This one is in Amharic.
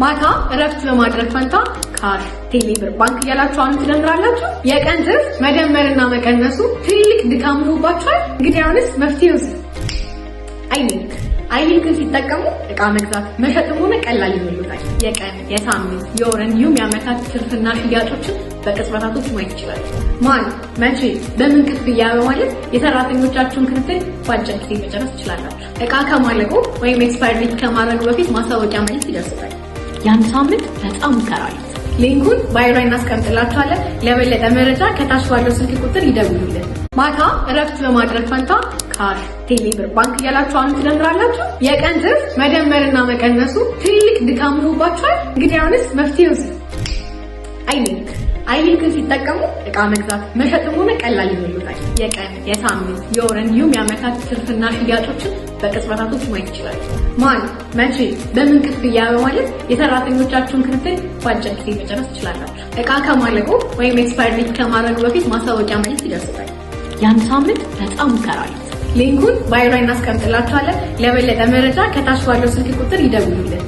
ማታ እረፍት በማድረግ ፈንታ cash፣ ቴሌብር፣ ባንክ እያላችሁ አሁን ትደምራላችሁ። የቀን ትርፍ መደመርና መቀነሱ ትልቅ ድካም ሆኖባችኋል። እንግዲህ አሁንስ መፍትሄው አይሊንክ። አይሊንክን ሲጠቀሙ እቃ መግዛት መሸጥም ሆነ ቀላል ይሆንልዎታል። የቀን፣ የሳምንት፣ የወር እንዲሁም የዓመታት ትርፍና ሽያጮችን በቅጽበታቶች ማየት ይችላሉ። ማን፣ መቼ፣ በምን ክፍያ በማለት የሰራተኞቻችሁን ክትትል በአጭር ጊዜ መጨረስ ትችላላችሁ። እቃ ከማለቁ ወይም expire date ከማድረጉ በፊት ማሳወቂያ መልዕክት ይደርሶታል። የአንድ ሳምንት ነፃ ሙከራ አሉት። Link ኡን bio ላይ እናስቀምጥላችኋለን። ለበለጠ መረጃ ከታች ባለው ስልክ ቁጥር ይደውሉልን። ማታ እረፍት በማድረግ ፈንታ cash፣ ቴሌብር፣ ባንክ እያላችሁ አሁን ትደምራላችሁ። የቀን ትርፍ መደመርና መቀነሱ ትልቅ ድካም ሆኖባችኋል። እንግዲህ አሁንስ መፍትሄው አይሊንክ። አይሊንክን ሲጠቀሙ እቃ መግዛት መሸጥም ሆነ ቀላል ይሆንልዎታል። የቀን፣ የሳምንት፣ የወር እንዲሁም የዓመታት ትርፍና ሽያጮችን በቅጽበታቶች ማየት ይችላሉ። ማን፣ መቼ፣ በምን ክፍያ በማለት የሰራተኞቻችሁን ክትትል በአጭር ጊዜ መጨረስ ትችላላችሁ። እቃ ከማለቁ ወይም expire date ከማድረጉ በፊት ማሳወቂያ መልዕክት ይደርሶታል። የአንድ ሳምንት ነፃ ሙከራ አሉት። Link ኡን bio ላይ እናስቀምጥላችኋለን። ለበለጠ መረጃ ከታች ባለው ስልክ ቁጥር ይደውሉልን።